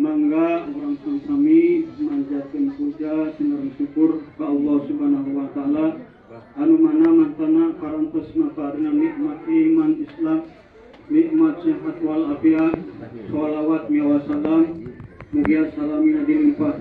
Mangga urang sami manjatkeun puja sinareng syukur ka Allah Subhanahu wa taala anu mana mantana parantos maparina nikmat iman Islam, nikmat sehat wal afiat, sholawat miwa salam mugia salamina dilimpah.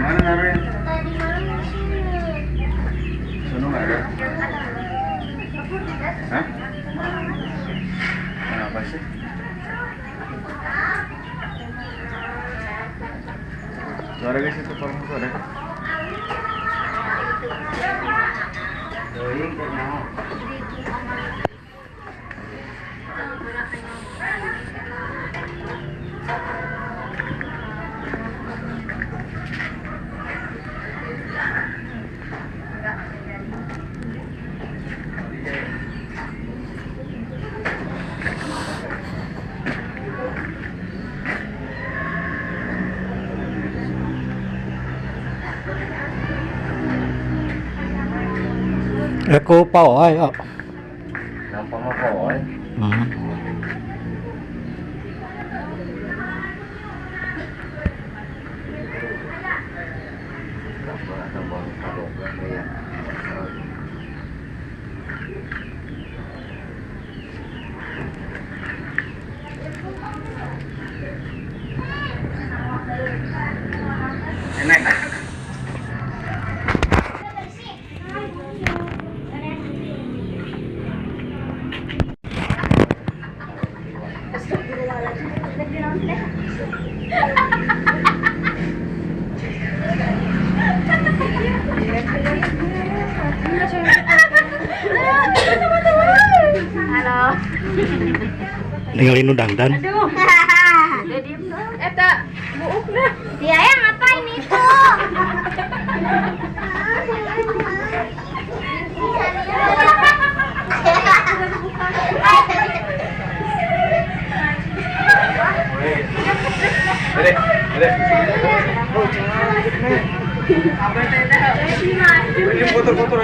Mana naruhnya? Tadi malam di sini. Sono nggak ada? Hah? Kenapa sih? Suara guys itu parfum tuh ada. Eko pao ay. Nampak mah pao ay. Enak. Halo. Ninggalin dangdan. Aduh. Eta buukna. Dia yang ngapain itu? Ini foto-foto.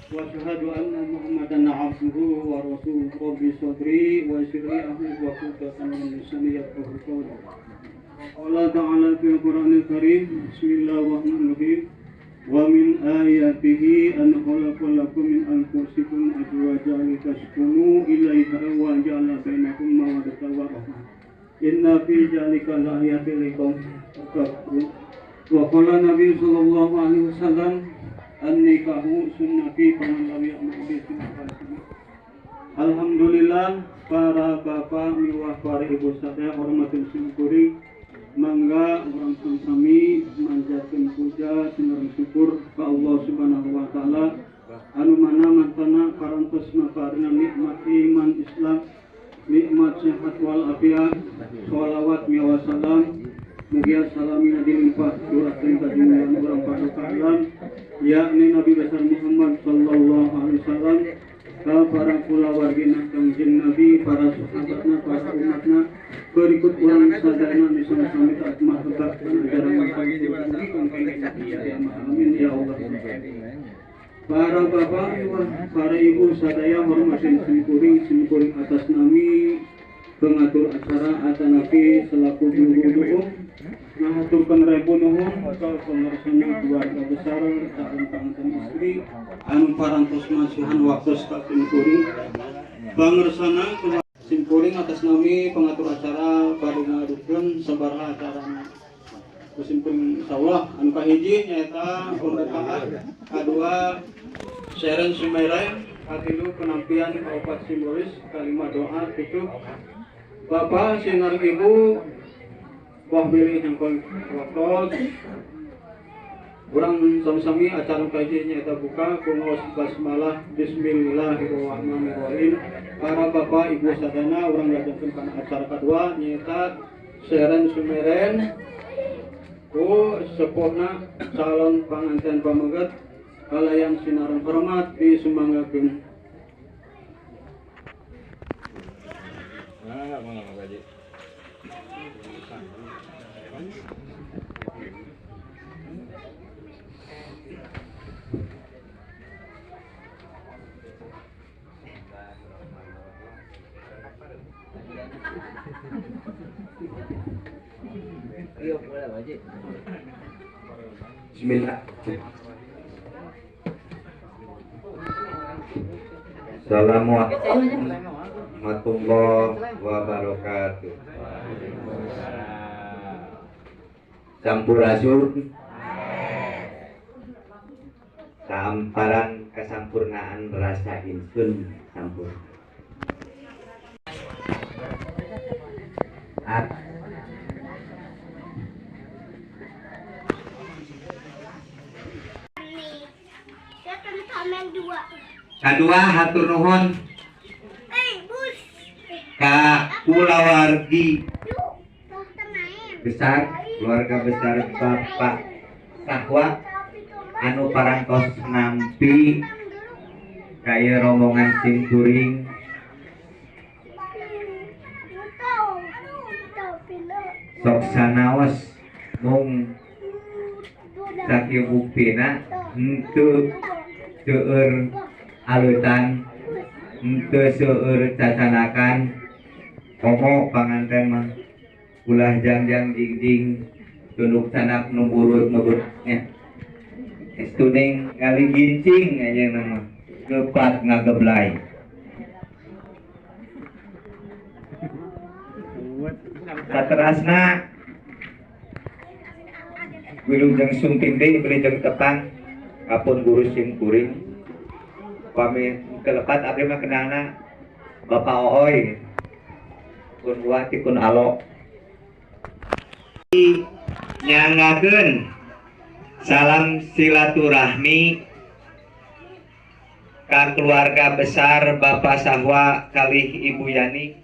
Wa asyhadu anna Muhammadan abduhu wa rasuluhu. Rabbi sadri wa yassir li amri wa hlul 'uqdatam min lisani yafqahu qawli. Qala ta'ala fil Qur'anil Karim, bismillahirrahmanirrahim. Wa min ayatihi an khalaqa lakum min anfusikum azwajan litaskunu ilaiha wa ja'ala bainakum mawaddatan wa rahmah. Inna fi dzalika laayatin liqaumin yatafakkarun. Wa qala Nabi sallallahu alaihi wasallam, an-nikahu sunnati faman lam ya'mal bi sunnati. Alhamdulillah para bapak miwah para ibu sadaya hormatin simkuring, mangga urang sami manjatkeun puja sinareng syukur ka Allah Subhanahu wa taala anu mana mantana parantos maparina nikmat iman Islam, nikmat sehat wal afiat, sholawat miwa salam mugia salamina dilimpah curahkeun ka junjungan urang paduka alam yakni Nabi besar Muhammad sallallahu alaihi wasallam ka para kulawargina Kangjeng Nabi, para sahabatna, para umatna, berikut urang sadayana nu sami-sami taat mahebak ajaran amin ya Allah. Para bapak, para ibu sadaya hormatin simkuring, simkuring atas nami pengatur acara atanapi selaku juru dukung Ngahaturkeun ribu nuhun ka pangersana keluarga besar calon panganten istri anu parantos masihan waktos ka simkuring. Pangersana simkuring atas nami pengatur acara bade ngadukeun sabaraha acarana. Ku simkuring insyaallah anu kahiji nyaeta pembukaan, kadua seren sumere, katilu penampian, kaopat simbolis, kalima doa tutup. Bapak sinar ibu buah bilih yang waktos urang sami-sami acara kaji nyaeta buka ku ngaos basmalah bismillahirrahmanirrahim. Para bapak ibu sadana urang lajengkeun kana acara kadua nyaeta seren sumeren ku sepuhna calon panganten pameget kalayan sinareng hormat disumanggakeun. Bismillah. Assalamualaikum warahmatullahi wabarakatuh. Sampurasun. Samparan kesampurnaan rasa insun sampurna. Kadua hatur nuhun ka kulawargi besar, keluarga besar Bapak Sahwa anu parantos nampi kaya rombongan simkuring sok sanaos mung sakieu buktina henteu seueur alutan, henteu seueur cacanakan. Komo panganten mah ulah jangjang jingjing tunduk canak nu burut ngebutnya estuning ngaligincing aja nama gepat ngageblay. Saterasna wilujeng sumping deui wilujeng tepang kapun guru simkuring pami kelepat abdi mah kenalna Bapak Ooy kun wati kun alo nyangakeun salam silaturahmi ka keluarga besar Bapak Sahwa kalih Ibu Yani.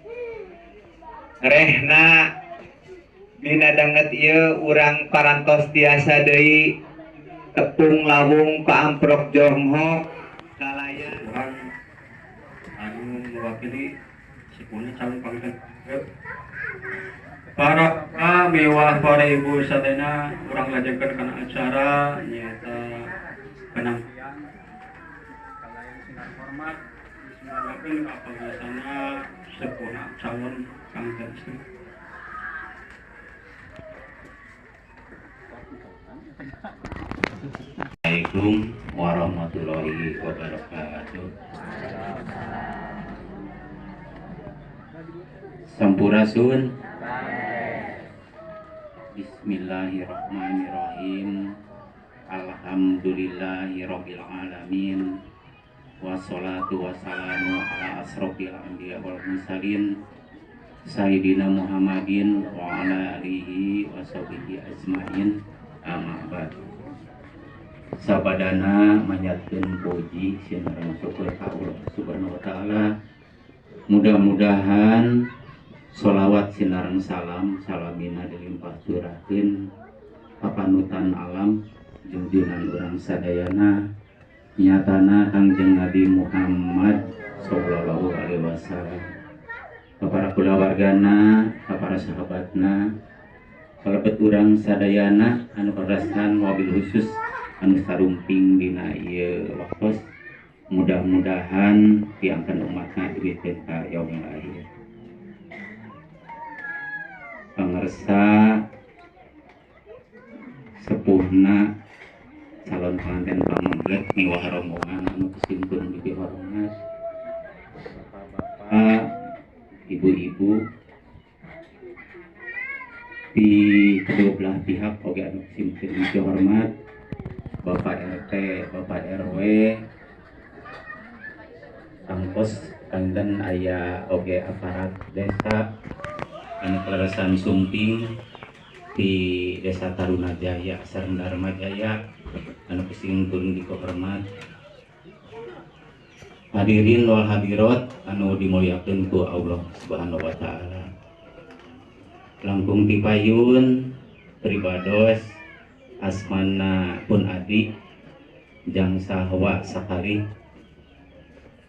Rehna dina danget ieu urang parantos tiasa deui tepung lawung paamprok jonghok kalayan urang anu mewakili sepuhna calon panganten. Para mewah para ibu sadayana urang lajengkeun kana acara nyaeta penampian kalayan sinar hormat disumanggakeun ka pangasana sepuhna calon panganten istri. Assalamualaikum warahmatullahi wabarakatuh. Sampurasun. Bismillahirrahmanirrahim. Alhamdulillahirabbil alamin. Wassalatu wassalamu ala asrofil anbiya wal mursalin sayyidina Muhammadin wa ala alihi washabihi ajmain. Amma ba'd. Sabadana manjatkeun puji sinareng syukur ka Allah Subhanahu wa taala. Mudah-mudahan sholawat sinareng salam salamina dilimpah curahkeun papanutan alam junjungan urang sadayana nyatana Kangjeng Nabi Muhammad sallallahu alaihi wasallam, ka para kulawargana, ka para sahabatna, kalebet urang sadayana anu karasan wabil khusus anu sarumping dina ieu waktos, mudah-mudahan tiangkeun umatna duwikeun ka yaumil akhir. Pangersa Sepuhna calon pengantin pameget miwah rombongan anu ku sim kuring dipihormat, bapak-bapak, ibu-ibu di kedua belah pihak oge anu ku sim kuring dipihormat, Bapak RT, Bapak RW, tangtos panginten aya oge aparat desa anu kaleresan sumping di Desa Tarunajaya sareng Darmajaya anu ku sim kuring dipihormat, hadirin wal hadirat anu dimuliakeun ku Allah Subhanahu wa taala. Langkung tipayun pribados asmana pun adi jang sahwa sakali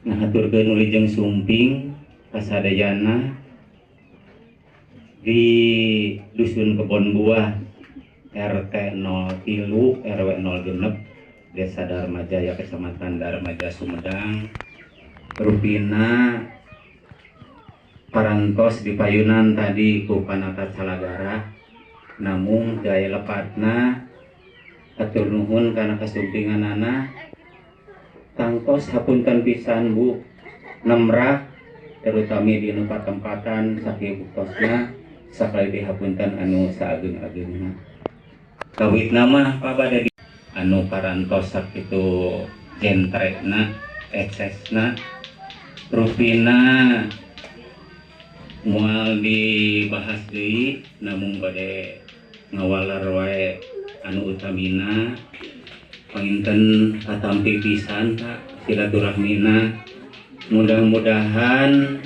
ngahaturkeun wilujeng sumping kasadayana di Dusun Kebon Buah, RT 03 RW 06, Desa Darmajaya, Kecamatan Darmaja, Sumedang. Rupina parantos di payunan tadi ku panata calagara, namung gaya lepatna. Atur nuhun kana kasumpinganana. Tangtos hapunten pisan, Bu, nemrah terutama di nu patempatan sakieu buktosna. Sakali hapunten anu saageng-agengna. Kawitna mah pabade anu parantos sakitu jentrekna, eksesna, rupina moal dibahas deui, namung bade ngawaler wae anu utamina. Panginten katampi pisan, Pak, silaturahmina. Mudah-mudahan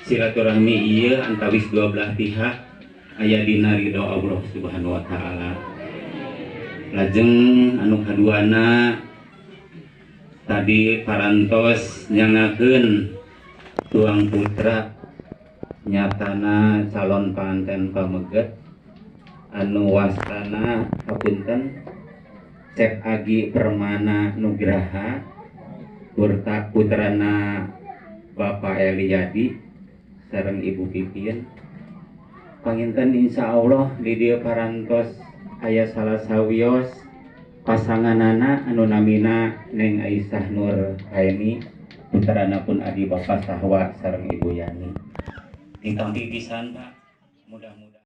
silaturahmi ieu antawis dua belah pihak aya dina ridho Allah Subhanahu wa taala. Lajeng anu kaduana, tadi parantos nyangakeun tuang putra, nyatana calon panganten pameget anu wastana, hapunten, Cep Agi Permana Nugraha Purta, putrana Bapak Eliadi sareng Ibu Pipin. Panginten insya Allah di dieu parantos aya salah sawios pasanganana anu namina Neng Aisyah Nur Aini, putrana pun adi Bapak Sahwa sareng Ibu Yani. Ditampi pisan, Pak, mudah-mudahan.